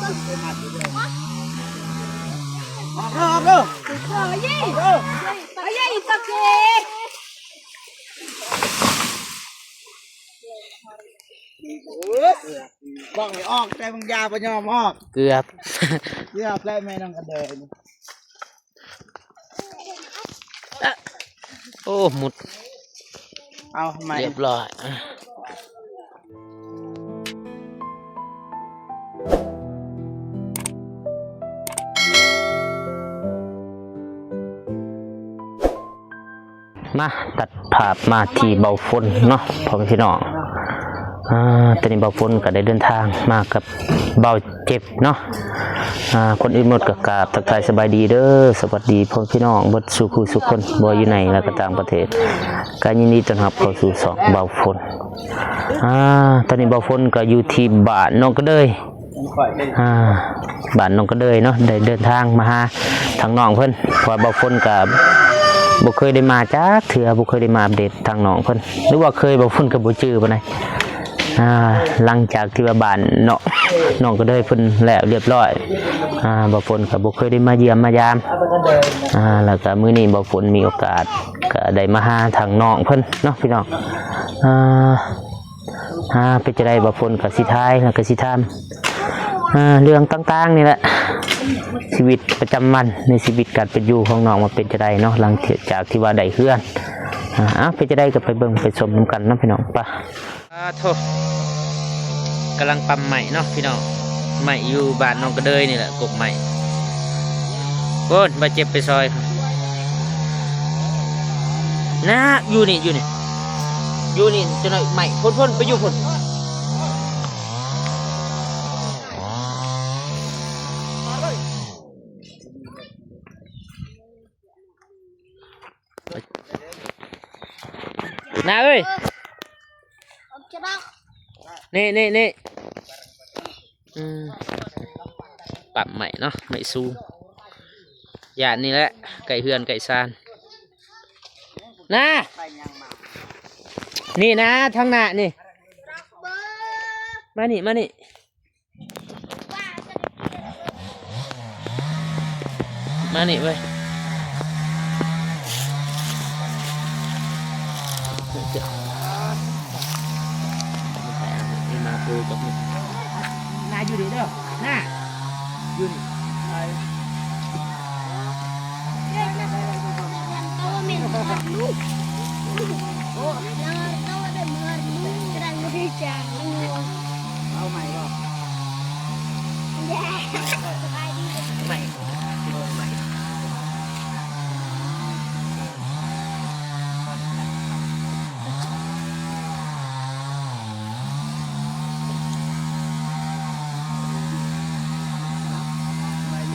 ອອກເດີ ອອກເດີ ໂອ້ຍ ໂອ້ຍ ໂອ້ຍ ອີ່ປາກເກ. ບອກໃຫ້ອອກ ແຕ່ມຶງຢ່າບໍ່ຍອມອອກ ເກືອບ ເກືອບແລ້ວແມ່ນ້ອງກະເດີ. ໂອ້ ມຸດ ເອົາໃໝ່ ຮຽບຮ້ອຍ. ມາ ຕັດພາບມາທີ່ເບົາຝົນເນາະ ພໍ່ແມ່ພີ່ນ້ອງ. ອ່າ ຕອນນີ້ເບົາຝົນກໍໄດ້ເດີນທາງມາກັບເບົາເຈັບເນາະ. ອ່າ ກ່ອນອື່ນໝົດກໍກາບທັກທາຍສະບາຍດີເດີ ສະຫວັດດີພໍ່ແມ່ພີ່ນ້ອງເບິດສູ່ຜູ້ສູ່ຄົນ ບໍ່ວ່າຢູ່ໃນ ແລະ ກໍຕ່າງປະເທດ ກໍຍິນດີຕ້ອນຮັບເຂົ້າສູ່ຊ່ອງເບົາຝົນ. ອ່າ ຕອນນີ້ເບົາຝົນກໍຢູ່ທີ່ບ້ານໜອງກະເດີຍ ອ່າ ບ້ານໜອງກະເດີຍເນາະ ໄດ້ເດີນທາງມາຫາທາງນ້ອງເພິ່ນ ເພາະວ່າເບົາຝົນກໍບໍ່ເຄີຍໄດ້ມາຈັກເທື່ອ ບໍ່ເຄີຍໄດ້ມາອັບເດດທາງນ້ອງເພິ່ນ ຫຼືວ່າເຄີຍເບົາຝົນກໍບໍ່ຈື່ປານໃດ. ອ່າ ຫຼັງຈາກທີ່ວ່າບ້ານເນາະ ໜອງກະເດີຍເພິ່ນແລ້ວຮຽບຮ້ອຍ ອ່າ ເບົາຝົນກໍບໍ່ເຄີຍໄດ້ມາຢ້ຽມມາຢາມ ອ່າ ແລ້ວກໍມື້ນີ້ເບົາຝົນມີໂອກາດກໍໄດ້ມາຫາທາງນ້ອງເພິ່ນເນາະ ພີ່ນ້ອງ. ອ່າ ອ່າ ເປັນຈັ່ງໃດ ເບົາຝົນກໍຊິຖ່າຍ ແລ້ວກໍຊິຖາມ ອ່າ ເລື່ອງຕ່າງໆນີ້ແຫຼະ ຊີວິດປະຈຳວັນ ໃນຊີວິດການເປັນຢູ່ຂອງນ້ອງວ່າເປັນຈັ່ງໃດເນາະ ຫຼັງຈາກທີ່ວ່າໄດ້ເຮືອນ. ອ່າ ເປັນຈັ່ງໃດກໍໄປເບິ່ງໄປຊົມນຳກັນເນາະ ພີ່ນ້ອງ ໄປ. ອາໂທ້ ກຳລັງປ້ຳໄມ້ເນາະພີ່ນ້ອງ ໄມ້ຢູ່ບ້ານໜອງກະເດີຍນີ້ແຫຼະ ກົກໄມ້. ໂອ້ຍ ບາດເຈັບໄປຊ່ອຍ ນາ ຢູ່ນີ້ ຢູ່ນີ້ ຢູ່ນີ້ ຈັກໜ້ອຍໄມ້ ພຸ້ນໆ ໄປຢູ່ພຸ້ນ. ນ້າເອີຍ ນີ້ ນີ້ ນີ້ ອືມ ປ້ຳໄມ້ເນາະ ໄມ້ສູງ ຢ້ານນີ້ແຫຼະ ໃກ້ເຮືອນໃກ້ຊານ. ນ້າ ນີ້ນາ ທາງໜ້ານີ້ ມານີ້ ມານີ້. ມານີ້ເວີຍ ມາຄືກັບ ນ້າຢູ່ນີ້ເດີ ນ້າ ຢູ່ນີ້.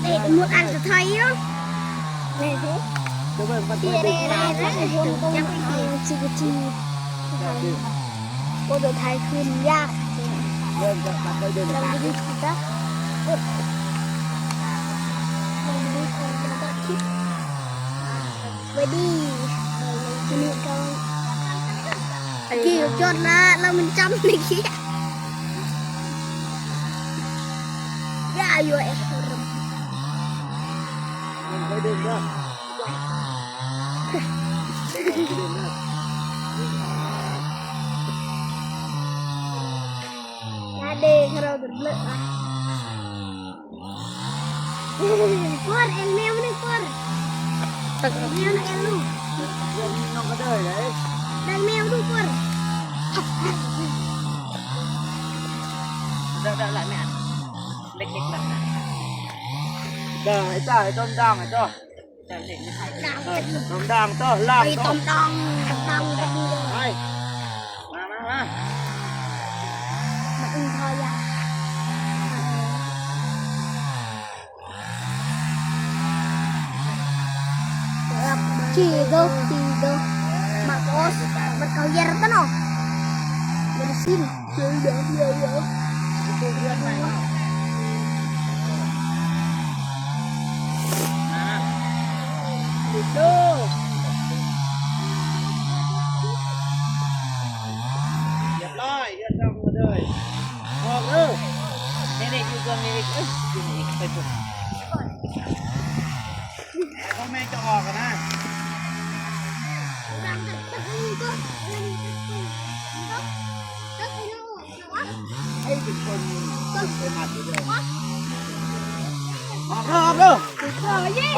ເຕະໝົດອັນສຸດທ້າຍຢູ່ ແມ່ນເດ້ ເຕະໄດ້ຫຼາຍນະ ຈັກໄປເຕະ ຊິກະຈີ ໂອ້ ໂດນໄທຂຶ້ນຍາກ ເລີ່ມຈະມາເດີນທາງ ໄວ້ດີ ທີ່ນີ້ກໍ ໄອ້ ຂີ່ລົດຈອດນະ ແລ້ວມັນຈ້ຳໃນເຂດ ຢ່າຢູ່ ເອັກ ໄປເດີນເດີ ຢ່າເດີນ ເຮົາເດີນເລີຍ ປອດ ເອັນແມວນີ້ ປອດ ແມວນະ ເອັນລູກ ນ້ອງກະເດີຍເດ້ ແບງແມວດູ ປອດ ເດີນ ເດີນ ເດີນ ເລັກໆ ນະ ເດີນ ໄອ້ຈ້າ ໄອ້ຕົ້ນດ່າງ ໄອ້ຈ້າ. ຕອມດອງ ຕອມດອງ ຕອມດອງ ຕອມດອງ ຕອມດອງ ໄປ ມາ ມາ ມາ ມາ ອືມ ພໍຢາກ ຂີ່ໂດ ຂີ່ໂດ ມາໂອສ ມາເຂົາເຢັນຕະເນາະ ເປັນຊິນ. ຮຽບຮ້ອຍ ເຮືອນເຈົ້າໝົດເລີຍ ອອກເດີ ນີ້ໆ ຢູ່ ເຄື່ອງນີ້ອີກ ເອີຍ ຢູ່ນີ້ອີກ ໄປພຸ້ນ ພໍ່ແມ່ຈະອອກຫັ້ນນະ ໃຫ້ເປັນຄົນເປັນອັນຢູ່ເດີ ອອກເດີ ອອກເດີ ອອກເດີ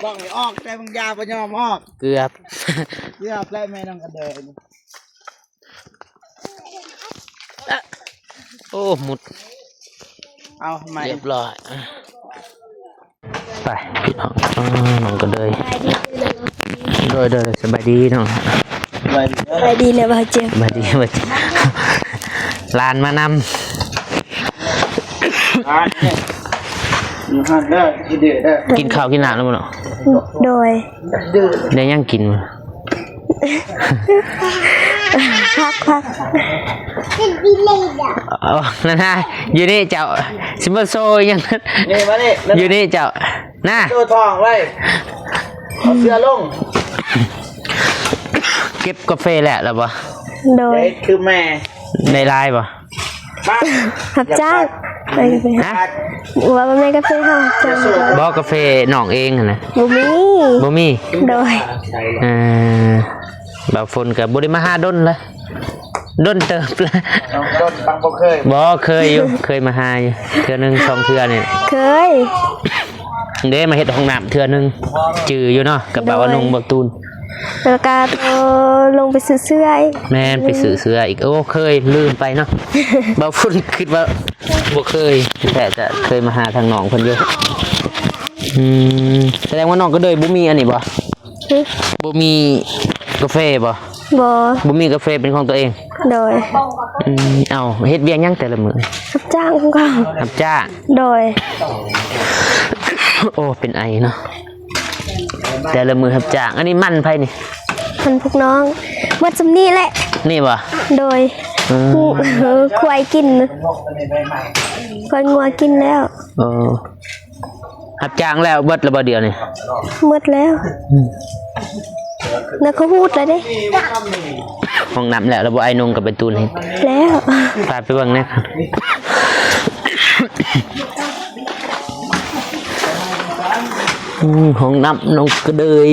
ບອກໃຫ້ອອກ ແຕ່ມຶງຢ່າບໍ່ຍອມອອກ ເກືອບ ເກືອບແລ້ວແມ່ນ້ອງກະເດີຍ ໂອ້ ມຸດ ເອົາໃໝ່ ຮຽບຮ້ອຍ ໄປພີ່ນ້ອງ ນ້ອງກະເດີຍ ໂດຍ ໂດຍ ສະບາຍດີນ້ອງ ສະບາຍດີແລ້ວບ່າວເຈັບ ສະບາຍດີບ່າວເຈັບ ຫຼານມານຳ ກິນເຂົ້າກິນນ້ຳແລ້ວບໍ່ເນາະ ໂດຍ ໄດ້ຫຍັງກິນ ຜັກ ຜັກ ອໍ ນັ້ນນະ ຢູ່ນີ້ເຈົ້າ ຊິມາໂຊຫຍັງ ນີ້ມານີ້ ຢູ່ນີ້ເຈົ້າ ນະ ໂຊທ້ອງໄວ້ ເອົາເສື້ອລົງ ເກັບກາເຟແລ້ວ ແລ້ວບໍ່ ໂດຍ ເຮັດຄືແມ່ ໄດ້ຫຼາຍບໍ່ ຮັບຈ້າງ ຮະ ວ່າແມ່ນກາເຟເຮົາຮັບຈ້າງ ບໍ່ ກາເຟນ້ອງເອງຫັ້ນນະ ບໍ່ມີ ບໍ່ມີ ໂດຍ ເອີ ບ່າວຝົນກໍບໍ່ໄດ້ມາຫາດົນລະ ດົນເຕີບລະ ດົນ ບໍ່ເຄີຍ ບໍ່ເຄີຍຢູ່ ເຄີຍມາຫາຢູ່ ເທື່ອໜຶ່ງສອງເທື່ອນີ້ ເຄີຍ ເດ້ ມາເຮັດຫ້ອງນ້ຳເທື່ອໜຶ່ງ ຈື່ຢູ່ເນາະ ກັບບ່າວອານົງ ບ່າວຕູນ ແລ້ວກະໂຕລົງໄປຊື້ເສື້ອອີກ ແມ່ນ ໄປຊື້ເສື້ອອີກ ໂອ້ ເຄີຍ ລືມໄປເນາະ ບ່າວຝົນຄິດວ່າບໍ່ເຄີຍ ແທ້ຈະເຄີຍມາຫາທາງນ້ອງເພິ່ນຢູ່ ອືມ ສະແດງວ່ານ້ອງກະເດີຍບໍ່ມີອັນນີ້ບໍ່ ຫຶ ບໍ່ມີກາເຟບໍ່ ບໍ່ ບໍ່ມີກາເຟເປັນຂອງຕົວເອງ ໂດຍ ອືມ ເອົ້າ ເຮັດວຽກຫຍັງແຕ່ລະມື້ ຮັບຈ້າງຂອງເຂົາ ຮັບຈ້າງ ໂດຍ ໂອ້ ເປັນໄອເນາະ ແຕ່ລະມື້ຮັບຈ້າງ ອັນນີ້ມັນໃຜນີ້ ມັນພວກນ້ອງ ໝົດຊ່ຳນີ້ແຫຼະ ນີ້ບໍ່ ໂດຍ ເອີ ຄວາຍກິນ ຄວາຍງົວກິນແລ້ວ ເອີ ຮັບຈ້າງແລ້ວ ເບິດແລ້ວບໍ່ດຽວນີ້ ໝົດແລ້ວ ອືມ ແລ້ວເຂົາຮູດແລ້ວເດ້ ຫ້ອງນ້ຳແລ້ວ ແລ້ວບໍ່ ອ້າຍນົງກັບໄປຕູນເຮັດ ແລ້ວ ພາໄປເບິ່ງແດ່ ອືມ ຫ້ອງນ້ຳນ້ອງກະເດີຍ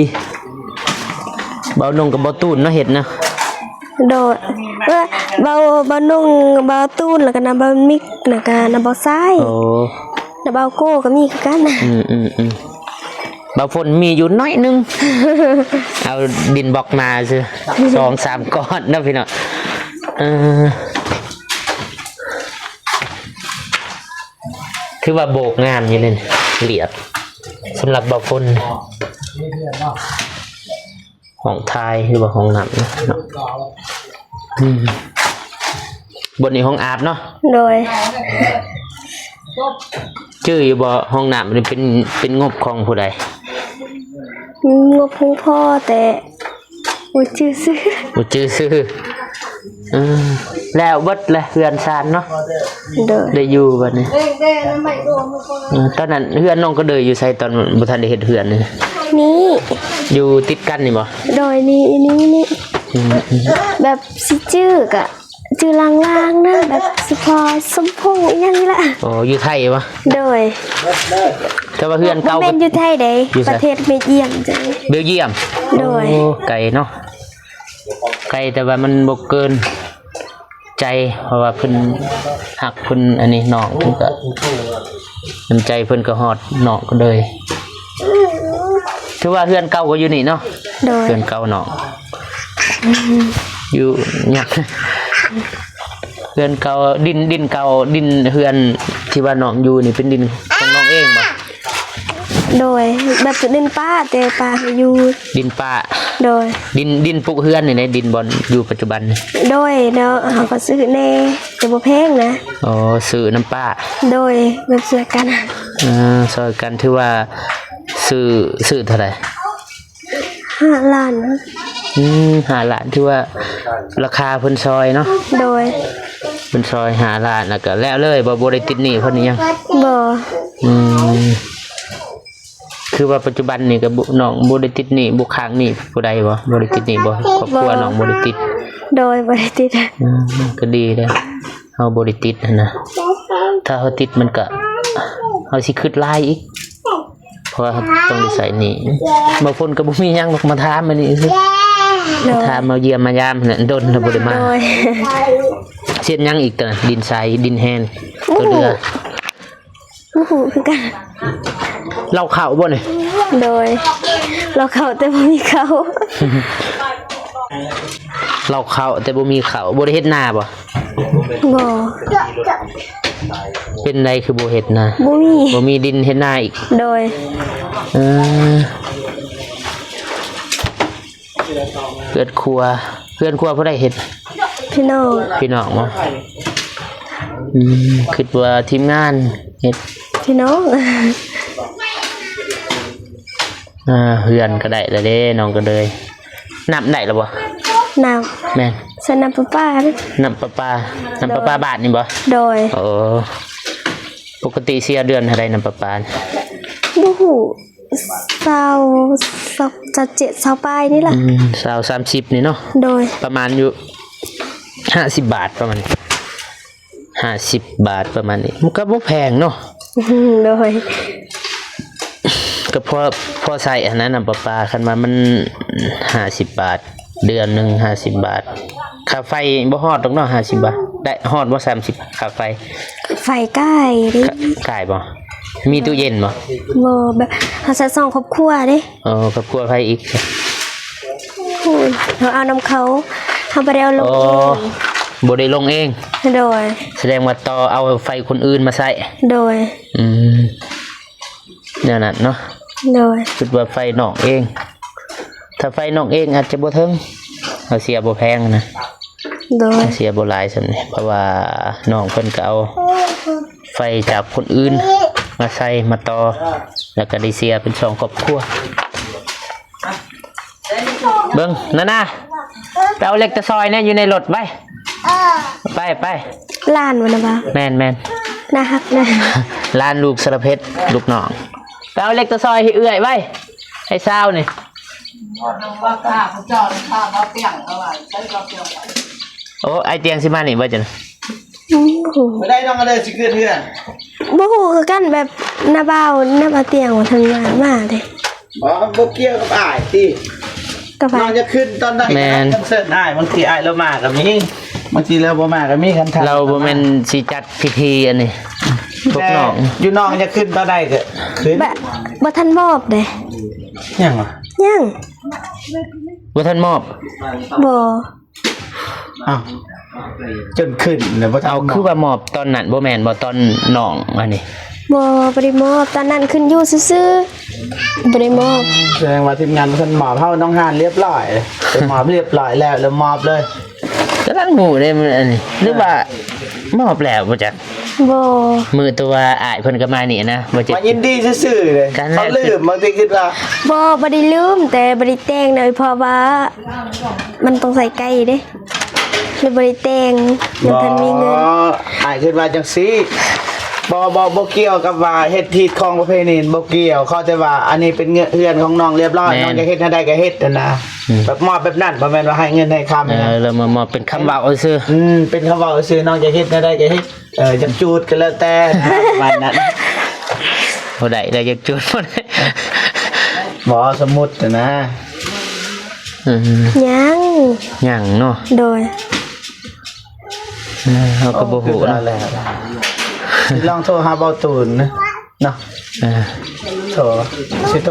ບ່າວນົງກັບບ່າວຕູນເນາະເຮັດນະ ໂດຍ ເອີ ບ່າວ ບ່າວນົງ ບ່າວຕູນ ແລ້ວກະນຳບ່າວມິກ ແລ້ວກະນຳບ່າວຊາຍ ໂອ້ ນຳບ່າວໂກ້ກໍມີຄືກັນ ອືມໆໆ ບ່າວຝົນມີຢູ່ໜ້ອຍໜຶ່ງ ເອົາດິນບລັອກມາຊື່ ສອງສາມກ້ອນເນາະພີ່ນ້ອງ ເອີ ຖືວ່າໂບກງາມຢູ່ເດ ລຽບ ສຳລັບບ່າວຝົນ ຫ້ອງຖ່າຍ ຫຼືວ່າຫ້ອງນ້ຳເນາະ ອືມ ບ່ອນນີ້ຫ້ອງອາບເນາະ ໂດຍ ຈື່ຢູ່ບໍ່ ຫ້ອງນ້ຳນີ້ເປັນ ເປັນງົບຂອງຜູ້ໃດ ງົບຂອງພໍ່ ແຕ່ບໍ່ຈື່ຊື່ ບໍ່ຈື່ຊື່ ເອີ ແລ້ວເບິດແຫຼະເຮືອນຊານເນາະ ໂດຍ ໄດ້ຢູ່ບັດນີ້ ເອີ ຕອນນັ້ນເຮືອນນ້ອງກະເດີຍຢູ່ໃສ ຕອນບໍ່ທັນໄດ້ເຮັດເຮືອນນີ້ ນີ້ ຢູ່ຕິດກັນນີ້ບໍ່ ໂດຍ ນີ້ ນີ້ ນີ້ ອືມ ແບບຊິຈື່ກະຈື່ລາງໆ ນະ ແບບສະເພາະສົມພົງອີ່ຫຍັງນີ້ລະ ໂອ້ ຢູ່ໄທບໍ່ ໂດຍ ແຕ່ວ່າເຮືອນເກົ່າ ບໍ່ແມ່ນຢູ່ໄທເດ້ ຢູ່ໃສ ປະເທດເບລຢ້ຽມ ເບລຢ້ຽມ ໂດຍ ໂອ້ ໄກເນາະ ໄກ ແຕ່ວ່າມັນບໍ່ເກີນໃຈ ເພາະວ່າເພິ່ນຮັກເພິ່ນ ອັນນີ້ ນ້ອງເພິ່ນກະ ນ້ຳໃຈເພິ່ນກະຮອດນ້ອງກະເດີຍ ຖືວ່າເຮືອນເກົ່າກໍຢູ່ນີ້ເນາະ ໂດຍ ເຮືອນເກົ່ານ້ອງ ຢູ່ຫຍັງ ເຮືອນເກົ່າ ດິນ ດິນເກົ່າ ດິນເຮືອນທີ່ວ່ານ້ອງຢູ່ນີ້ເປັນດິນຂອງນ້ອງເອງບໍ່? ໂດຍ ແບບເປັນດິນປ້າ ແຕ່ປ້າໃຫ້ຢູ່ ດິນປ້າ ໂດຍ ດິນ ດິນປຸກເຮືອນນີ້ໃດ ດິນບ່ອນຢູ່ປັດຈຸບັນນີ້ ໂດຍ ເນາະ ເຮົາກໍຊື້ແດ່ ແຕ່ບໍ່ແພງນະ ອໍ ຊື້ນຳປ້າ ໂດຍ ແບບຊ່ວຍກັນ ເອີ ຊ່ອຍກັນ ຖືວ່າຊື້ ຊື້ເທົ່າໃດ? ຫ້າລ້ານນະ ອືມ ຫ້າລ້ານ ຖືວ່າລາຄາເພິ່ນຊ່ອຍເນາະ ໂດຍ ເພິ່ນຊ່ອຍຫ້າລ້ານ ແລ້ວກະແລ້ວເລີຍບໍ່? ບໍ່ໄດ້ຕິດໜີ້ເພິ່ນອີ່ຫຍັງ ບໍ່ ອືມ ຄືວ່າປັດຈຸບັນນີ້ກໍບໍ່ ນ້ອງບໍ່ໄດ້ຕິດໜີ້ ບໍ່ຄ້າງໜີ້ຜູ້ໃດບໍ່? ບໍ່ໄດ້ຕິດໜີ້ບໍ່? ຄອບຄົວນ້ອງບໍ່ໄດ້ຕິດ? ໂດຍ ບໍ່ໄດ້ຕິດ. ອືມ ກໍດີແລ້ວ ເຮົາບໍ່ໄດ້ຕິດຫັ້ນນະ. ຖ້າເຮົາຕິດມັນກະ ເຮົາຊິຄຶດຫຼາຍອີກ ເພາະວ່າເຮົາຕ້ອງໄດ້ໃຊ້ໜີ້. ບາງຄົນກໍບໍ່ມີຫຍັງດອກ ມາຖາມອັນນີ້ຊື່ ໂດຍ ມາຖາມມາຢ້ຽມມາຢາມຫັ້ນແຫຼະ ດົນແລ້ວບໍ່ໄດ້ມາ. ໂດຍ ເຮັດຫຍັງອີກຕອນນັ້ນ? ດິນຊາຍ ດິນແຮນ ບໍ່ຮູ້ ຕົວເຮືອ ບໍ່ຮູ້ຄືກັນ. ເລົ່າເຂົ້າບໍ່ນີ້? ໂດຍ ເລົ່າເຂົ້າແຕ່ບໍ່ມີເຂົ້າ. ເລົ່າເຂົ້າແຕ່ບໍ່ມີເຂົ້າ. ບໍ່ໄດ້ເຮັດນາບໍ່? ບໍ່. ເປັນໃດຄືບໍ່ເຮັດນາ? ບໍ່ມີ ບໍ່ມີດິນເຮັດນາອີກ. ໂດຍ ເອີ ເຮືອນຄົວ ເຮືອນຄົວຜູ້ໃດເຮັດ? ພີ່ນ້ອງ ພີ່ນ້ອງບໍ່? ອືມ ຄິດວ່າທີມງານເຮັດ. ພີ່ນ້ອງ ອ່າ ເຮືອນກໍໄດ້ແລ້ວເດ້ ນ້ອງກໍເລີຍ. ນ້ຳໄດ້ແລ້ວບໍ່? ນ້ຳ ແມ່ນ ໃສ່ນ້ຳປະປາເດ້. ນ້ຳປະປາ ນ້ຳປະປາບ້ານນີ້ບໍ່? ໂດຍ ໂອ້ ປົກກະຕິເສຍເດືອນເທົ່າໃດນ້ຳປະປາ? ບໍ່ຮູ້ ຊາວ ຊາວເຈັດ ຊາວປາຍນີ້ລະ. ອືມ ຊາວ ສາມສິບນີ້ເນາະ. ໂດຍ ປະມານຢູ່ຫ້າສິບບາດ ປະມານ ຫ້າສິບບາດປະມານນີ້ ມັນກໍບໍ່ແພງເນາະ. ໂດຍ ກໍພໍ ພໍໃຊ້ຫັ້ນນະ ນ້ຳປະປາ. ຄັນວ່າມັນຫ້າສິບບາດ ເດືອນໜຶ່ງຫ້າສິບບາດ ຄ່າໄຟບໍ່ຮອດດອກເນາະ ຫ້າສິບບາດ. ໄດ້ຮອດບໍ່ ສາມສິບ ຄ່າໄຟ? ໄຟກ່າຍເດ້. ກ່າຍບໍ່? ມີຕູ້ເຢັນບໍ່? ບໍ່ ແບບເຮົາໃຊ້ສອງຄອບຄົວເດ້. ເອີ ຄອບຄົວໃຜອີກ? ເຮົາເອົານຳເຂົາ ເຮົາບໍ່ໄດ້ເອົາລົງເອງ. ອໍ ບໍ່ໄດ້ລົງເອງ. ໂດຍ ສະແດງວ່າຕໍ່ເອົາໄຟຄົນອື່ນມາໃຊ້. ໂດຍ ອືມ ແນວນັ້ນເນາະ. ໂດຍ ຄິດວ່າໄຟນອກເອງ ຖ້າໄຟນອກເອງອາດຈະບໍ່ເຖິງ ເຮົາເສຍບໍ່ແພງນະ. ໂດຍ ເຮົາເສຍບໍ່ຫຼາຍສ່ຳນີ້ ເພາະວ່ານ້ອງເພິ່ນກໍເອົາໄຟຈາກຄົນອື່ນມາໃສ່ມາຕໍ່ ແລ້ວກໍໄດ້ເສຍເປັນສອງຄອບຄົວ. ເບິ່ງ ນານາ ໄປເອົາເຫຼັກຕາຊອຍແດ່ຢູ່ໃນລົດໄປ. ໄປ ໄປ. ຫຼານບໍ່ນະບ່າວ? ແມ່ນໆ ໜ້າຮັກນະ. ຫຼານລູກສາລະເພັດ ລູກນ້ອງ. ໄປເອົາເຫຼັກຕາຊອຍໃຫ້ເອື້ອຍໄວ້ ໃຫ້ຊາວນີ້. ໂອ້ ອ້າຍຕຽງຊິມານີ້ບໍ່? ຈັ່ງ ອືມ ບໍ່ໄດ້ ນ້ອງກໍເລີຍຊິຂຶ້ນເຮືອນ. ບໍ່ຮູ້ຄືກັນ ແບບນ້າບ່າວ ນ້າບ່າວຕຽງວ່າທາງມາ ມາເດ້. ບໍ່ ບໍ່ກ່ຽວກັບອ້າຍຕິ. ກັບໃຜ? ນ້ອງຈະຂຶ້ນຕອນໃດ? ແມ່ນ ຄັນເຊີນອ້າຍ ບາງທີອ້າຍລາວມາກໍມີ ບາງທີລາວບໍ່ມາກໍມີ. ຄັນ ລາວບໍ່ແມ່ນຊິຈັດພິທີອັນນີ້ ພວກນ້ອງ ຢູ່ ນ້ອງຈະຂຶ້ນຕອນໃດກໍຂຶ້ນ. ແບບບໍ່ທັນມອບເດ້. ຍັງຫວາ? ຍັງ ບໍ່ທັນມອບ. ບໍ່. ອ້າວ ຈົນຂຶ້ນແລ້ວບໍ່ທັນ ເອົາ ມອບ. ຄືວ່າມອບຕອນນັ້ນບໍ່ແມ່ນບໍ່? ຕອນນ້ອງອັນນີ້ ບໍ່ ບໍ່ໄດ້ມອບ ຕອນນັ້ນຂຶ້ນຢູ່ຊື່ໆ ບໍ່ໄດ້ມອບ. ສະແດງວ່າທີມງານບໍ່ທັນມອບ. ເຮົານ້ອງຫານລຽບລ້ອຍ ໄປມອບລຽບລ້ອຍແລ້ວ ແລ້ວມອບເລີຍ. ກຳລັງຮູ້ເດ້ ມື້ອັນນີ້ ຫຼືວ່າມອບແລ້ວບໍ່ຈັກ. ບໍ່ ມື້ຕົວອ້າຍເພິ່ນກໍມານີ້ນະ ບໍ່ຈັກ ມາຍິນດີຊື່ໆເດ້. ເຂົາລືມ ບາງທີຄິດວ່າ ບໍ່ ບໍ່ໄດ້ລືມ ແຕ່ບໍ່ໄດ້ແຕ່ງເລີຍ ເພາະວ່າ ມັນຕ້ອງໃສ່ໄກ່ເດ້ ເລີຍບໍ່ໄດ້ແຕ່ງ ຍັງບໍ່ທັນມີເງິນ. ອ້າຍຄິດວ່າຈັ່ງຊີ້ ບໍ່ ບໍ່ ບໍ່ກ່ຽວກັບວ່າເຮັດຮີດຄອງປະເພນີ ບໍ່ກ່ຽວ. ຂໍແຕ່ວ່າອັນນີ້ເປັນເຮືອນຂອງນ້ອງລຽບລ້ອຍ ແມ່ນ ນ້ອງຢາກເຮັດແນວໃດກໍເຮັດຫັ້ນນະ. ອືມ ແບບມອບແບບນັ້ນ ບໍ່ແມ່ນວ່າໃຫ້ເງິນໃຫ້ຄຳ. ເອີ ແລ້ວມາມອບເປັນຄຳເວົ້າຊື່ໆ. ອືມ ເປັນຄຳເວົ້າຊື່ໆ ນ້ອງຢາກເຮັດແນວໃດກໍເຮັດ. ເອີ ຢາກຈູດກໍແລ້ວແຕ່ ປະມານນັ້ນ. ບໍ່ໄດ້ ແລ້ວຢາກຈູດບໍ່ໄດ້. ບໍ່ ສົມມຸດນະ. ອືມ ຍັງ ຍັງເນາະ. ໂດຍ ເອີ ເຮົາກໍບໍ່ຮູ້ເນາະ. ຊິລອງໂທຫາເບົາຕູນເນາະ. ເອີ ໂທ ຊິໂທ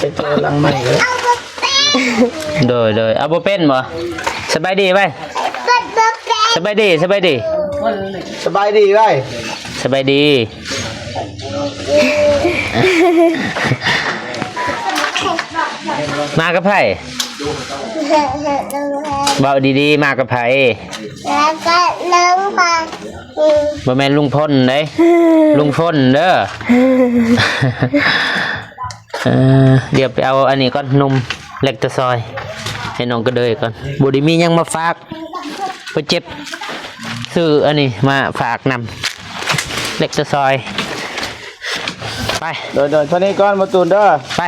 ຊິໂທຫຼັງໄມເດີ. ໂດຍ ໂດຍ ເອົາ ບໍ່ເປັນບໍ່? ສະບາຍດີໄວ້. ສະບາຍດີ ສະບາຍດີ ສະບາຍດີໄວ້. ສະບາຍດີ. ມາກັບໃຜ? ເວົ້າດີໆ ມາກັບໃຜ? ມາກັບລຸງພອນ. ບໍ່ແມ່ນລຸງພົນເດ້ ລຸງຝົນເດີ. ເອີ ດຽວໄປເອົາອັນນີ້ກ່ອນ ນົມແລັກຕາຊອຍໃຫ້ນ້ອງກະເດີຍກ່ອນ. ບໍ່ໄດ້ມີຫຍັງມາຝາກ ໄປເຈັບຊື້ອັນນີ້ມາຝາກນຳ ແລັກຕາຊອຍ. ໄປ ໄປ ໂດຍໆ ເທົ່ານີ້ກ່ອນ ບໍ່ຕູນເດີ ໄປ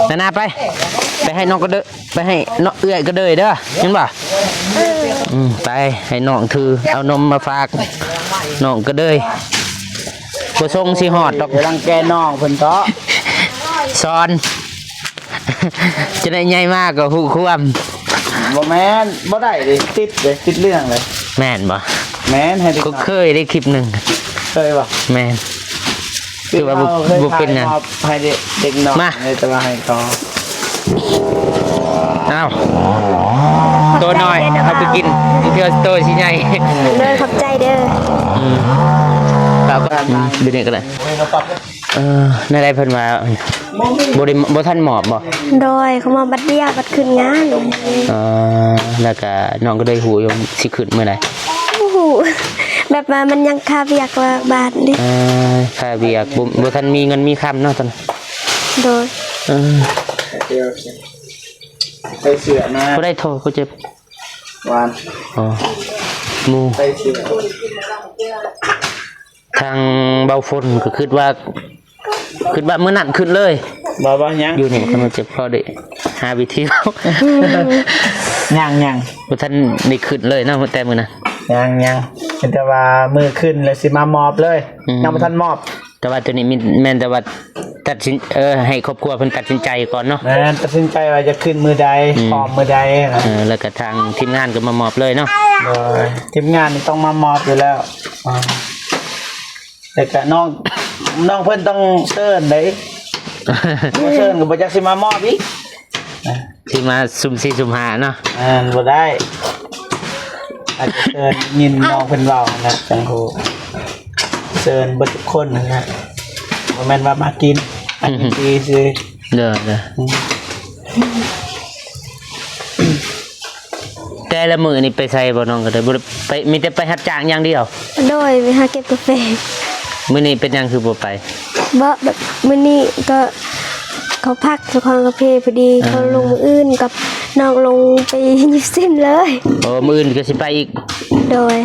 ນານາ ໄປ ໄປໃຫ້ນ້ອງກະເດີ ໄປໃຫ້ນ້ອງເອື້ອຍກະເດີຍເດີ ເຫັນບໍ່? ອືມ ໄປໃຫ້ນ້ອງຖື ເອົານົມມາຝາກນ້ອງກະເດີຍ ບໍ່ສົ່ງຊິຮອດດອກ ຢ່າລັງແກນ້ອງເພິ່ນເທາະ ສອນ ຈະໄດ້ໃຫຍ່ມາກໍຮູ້ຄວາມ ບໍ່ແມ່ນ ບໍ່ໄດ້ເດ້ ຕິດເດ້ ຕິດເລື່ອງເດ້ ແມ່ນບໍ່? ແມ່ນ ໃຫ້ເດັກນ້ອຍ ກໍເຄີຍໄດ້ຄລິບໜຶ່ງ ເຄີຍບໍ່? ແມ່ນ ຄືວ່າບໍ່ ບໍ່ເປັນຫຍັງ ມອບໃຫ້ເດັກນ້ອຍ ມາ ແຕ່ວ່າໃຫ້ເຂົາ ອ້າວ ໂຕນ້ອຍ ເຮົາຄືກິນ ເທື່ອໂຕຊິໃຫຍ່ ໂດຍ ຂອບໃຈເດີ ອືມ ເອົາກໍ ອືມ ຢູ່ນີ້ກໍໄດ້ ເອີ ແນວໃດເພິ່ນວ່າ ບໍ່ໄດ້ ບໍ່ທັນມອບບໍ່? ໂດຍ ເຂົາມາບັດດຽວ ບັດຂຶ້ນງານ ເອີ ແລ້ວກະນ້ອງກໍໄດ້ຮູ້ຢູ່ ຊິຂຶ້ນມື້ໃດ? ບໍ່ຮູ້ ແບບວ່າມັນຍັງຄາວຽກວ່າບ້ານເດ້ ເອີ ຄາວຽກ ບໍ່ ບໍ່ທັນມີເງິນມີຄຳເນາະຕອນນັ້ນ ໂດຍ ເອີ ໃສ່ເສື້ອມາ ຜູ້ໃດໂທ ຜູ້ເຈັບ ຫວານ ອໍ ໝູ່ ໃສ່ເສື້ອ ທາງເບົາຝົນກໍຄິດວ່າ ຄິດວ່າມື້ນັ້ນຂຶ້ນເລີຍ ບໍ່ ບໍ່ຫຍັງ ຢູ່ນີ້ກໍມັນຈະພໍໄດ້ຫາວິທີເວົ້າ ຍັງໆ ບໍ່ທັນໄດ້ຂຶ້ນເລີຍເນາະ ແຕ່ມື້ນັ້ນ ຍັງໆ ມີແຕ່ວ່າມື້ຂຶ້ນແລ້ວຊິມາມອບເລີຍ ອືມ ຍັງບໍ່ທັນມອບ ແຕ່ວ່າໂຕນີ້ມີ ແມ່ນແຕ່ວ່າຕັດສິນ ເອີ ໃຫ້ຄອບຄົວເພິ່ນຕັດສິນໃຈກ່ອນເນາະ ແມ່ນ ຕັດສິນໃຈວ່າຈະຂຶ້ນມື້ໃດ ອືມ ພ້ອມມື້ໃດນະ ເອີ ແລ້ວກໍທາງທີມງານກໍມາມອບເລີຍເນາະ ໂດຍ ທີມງານນີ້ຕ້ອງມາມອບຢູ່ແລ້ວ ອ່າ ແລ້ວກະນ້ອງ ນ້ອງເພິ່ນຕ້ອງເຊີນເດ້ ບໍ່ເຊີນກໍບໍ່ຈັກຊິມາມອບອີກ ຊິມາສຸ່ມສີ່ສຸ່ມຫ້າເນາະ ແມ່ນ ບໍ່ໄດ້ ອາດຈະເຊີນ ຍິນນ້ອງເພິ່ນເວົ້າຫັ້ນນະ ຈັ່ງຮູ້ ເຊີນເບິດທຸກຄົນຫັ້ນນະ ບໍ່ແມ່ນວ່າມາກິນ ມາກິນຟຣີຊື່ ເດີ ເດີ ອືມ. ແຕ່ລະມື້ນີ້ໄປໃສບໍ່ນ້ອງກະເດີຍ? ບໍ່ໄດ້ໄປ ມີແຕ່ໄປຮັບຈ້າງຢ່າງດຽວ? ໂດຍ ໄປຫາເກັບກາແຟ. ມື້ນີ້ເປັນຫຍັງຄືບໍ່ໄປ? ບໍ່ ແບບມື້ນີ້ກໍເຂົາພັກຢູ່ຄອງກາເຟພໍດີ ເອີ ເຂົາລົງມື້ອື່ນກັບນ້ອງລົງໄປຍິບເສັ້ນເລີຍ. ໂອ້ ມື້ອື່ນກໍຊິໄປອີກ? ໂດຍ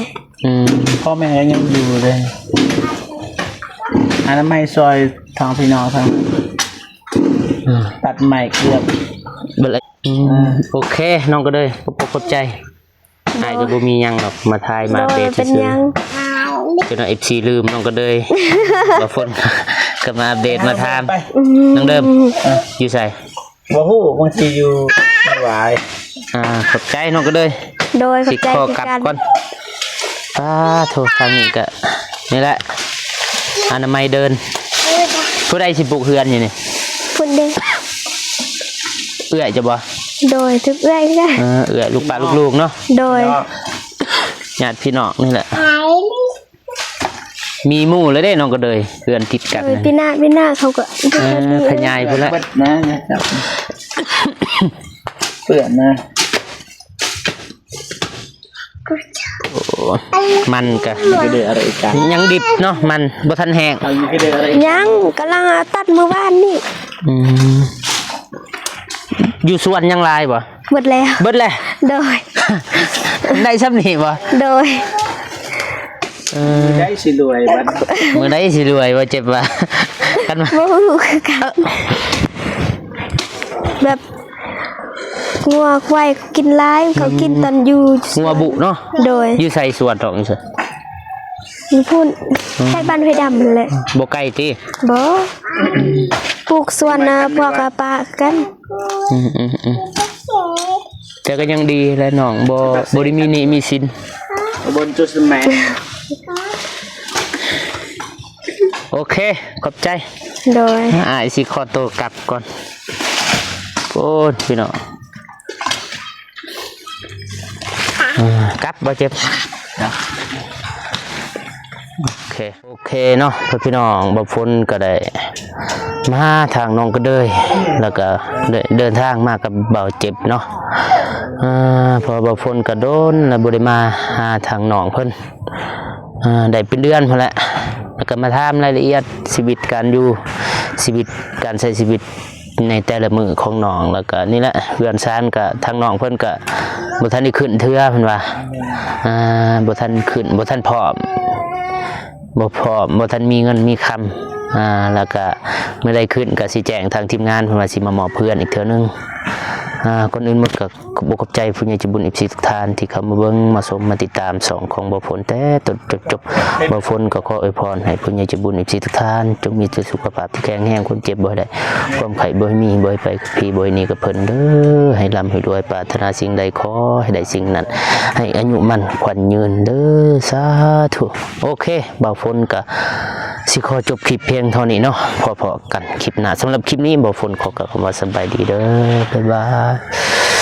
ອືມ ພໍ່ແມ່ຍັງຢູ່ເລີຍ ອະນາໄມຊ່ອຍທາງພີ່ນ້ອງທາງ ຕັດໄມ້ເກືອບ ອືມ ໂອເຄ ນ້ອງກະເດີຍ ຂອບໃຈ ອ້າຍກໍບໍ່ມີຫຍັງດອກ ມາຖ່າຍມາອັບເດດຊື່ໆ ຈົນວ່າເອັຟຊີລືມນ້ອງກະເດີຍ ວ່າຝົນກໍມາອັບເດດມາຖາມ ນ້ອງເດີມ ຢູ່ໃສ? ບໍ່ຮູ້ ບາງທີຢູ່ຫວາຍ ອ່າ ຂອບໃຈນ້ອງກະເດີຍ ໂດຍ ຂອບໃຈຄືກັນ ຊິຂໍກັບກ່ອນ ປາໂທ ທາງນີ້ກະ ນີ້ແຫຼະ ອະນາໄມເດີ່ນ ຜູ້ໃດຊິປຸກເຮືອນຢູ່ນີ້? ພຸ້ນເດ້ ເອື້ອຍເຈົ້າບໍ່? ໂດຍ ຖືກເອື້ອຍຄືກັນ ເອີ ເອື້ອຍ ລູກປ້າລູກໆເນາະ ໂດຍ ຍາດພີ່ນ້ອງນີ້ແຫຼະ ມີໝູ່ແລ້ວເດ້ນ້ອງກະເດີຍ ເຮືອນຕິດກັນ ໂດຍ ປີໜ້າ ປີໜ້າເຂົາກໍ ເອີ ຂະຫຍາຍພຸ້ນແຫຼະ ເປື້ອນນະ. ໂອ້ ມັນກະ ຍັງດິບເນາະ ມັນບໍ່ທັນແຫ້ງ ຍັງ ກຳລັງຕັດມື້ວານນີ້ ອືມ ຢູ່ສວນຍັງຫຼາຍບໍ່? ເບິດແລ້ວ ເບິດແລ້ວ ໂດຍ ໄດ້ຊ່ຳນີ້ບໍ່? ໂດຍ ເອີ ມື້ໃດຊິລວຍບັດ ມື້ໃດຊິລວຍບໍ່ ເຈັບວ່າ ຄັນວ່າ ບໍ່ຮູ້ຄືກັນ ແບບ ງົວຄວາຍກິນຫຼາຍ ເຂົາກິນ ອືມ ຕອນຢູ່ ງົວບຸເນາະ ໂດຍ ຢູ່ໃສສວນດອກຢູ່ໃສ? ຢູ່ພຸ້ນ ອືມ ໃກ້ບ້ານຫ້ວຍດຳຫັ້ນແຫຼະ ບໍ່ໄກຕິ? ບໍ່ ປູກສວນນະ ພວກອາປາຄືກັນ ອືມໆໆ ແຕ່ກໍຍັງດີແຫຼະນ້ອງ ບໍ່ ບໍ່ໄດ້ມີໜີ້ມີສິນ ໂອເຄ ຂອບໃຈ ໂດຍ ອ້າຍຊິຂໍໂຕກັບກ່ອນ ໂອ້ຍ ພີ່ນ້ອງ ເອີ ກັບບໍ່ເຈັບ ໂອເຄ ໂອເຄເນາະ ພໍ່ພີ່ນ້ອງ ບ່າວຝົນກໍໄດ້ມາຫາທາງນ້ອງກະເດີຍ ແລ້ວກໍໄດ້ເດີນທາງມາກັບບ່າວເຈັບເນາະ ເອີ ເພາະວ່າບ່າວຝົນກໍດົນແລ້ວບໍ່ໄດ້ມາຫາທາງນ້ອງເພິ່ນ ອ່າ ໄດ້ເປັນເດືອນພຸ້ນແຫຼະ ແລ້ວກໍມາຖາມລາຍລະອຽດຊີວິດການຢູ່ ຊີວິດການໃຊ້ຊີວິດໃນແຕ່ລະມື້ຂອງນ້ອງ ແລ້ວກໍນີ້ແຫຼະ ເຮືອນຊານກໍທາງນ້ອງເພິ່ນກໍບໍ່ທັນໄດ້ຂຶ້ນເທື່ອ ເພິ່ນວ່າ ອ່າ ບໍ່ທັນຂຶ້ນ ບໍ່ທັນພ້ອມ ບໍ່ພ້ອມ ບໍ່ທັນມີເງິນມີຄຳ ອ່າ ແລ້ວກະມື້ໃດຂຶ້ນກະຊິແຈ້ງທາງທີມງານ ເພິ່ນວ່າຊິມາມອບເພື່ອນອີກເທື່ອໜຶ່ງ. ອ່າ ກ່ອນອື່ນໝົດກະ ຂໍຂອບໃຈຜູ້ໃຫຍ່ໃຈບຸນ ເອັຟຊີ ທຸກທ່ານທີ່ເຂົ້າມາເບິ່ງມາຊົມມາຕິດຕາມຊ່ອງຂອງບ່າວຝົນແຕ່ຕົ້ນຈົນຈົບ. ບ່າວຝົນກໍຂໍອວຍພອນໃຫ້ຜູ້ໃຫຍ່ໃຈບຸນ ເອັຟຊີ ທຸກທ່ານ ຈົ່ງມີແຕ່ສຸຂະພາບທີ່ແຂງແຮງ, ຄວາມເຈັບບໍ່ໃຫ້ໄດ້ ຄວາມໄຂ້ບໍ່ໃຫ້ມີ, ບໍ່ໃຫ້ໄປກັບຜີບໍ່ໃຫ້ໜີກັບເພິ່ນເດີ, ໃຫ້ລ່ຳໃຫ້ລວຍ, ປາດຖະໜາສິ່ງໃດຂໍໃຫ້ໄດ້ສິ່ງນັ້ນ, ໃຫ້ອາຍຸໝັ້ນຂວັນຍືນເດີ, ສາທຸ. ໂອເຄ ບ່າວຝົນກະຊິຂໍຈົບຄລິບພຽງເທົ່ານີ້ເນາະ, ພໍ້ໆກັນຄລິບໜ້າ. ສຳລັບຄລິບນີ້ ບ່າວຝົນຂໍກ່າວຄຳວ່າສະບາຍດີເດີ, ບາຍບາຍ.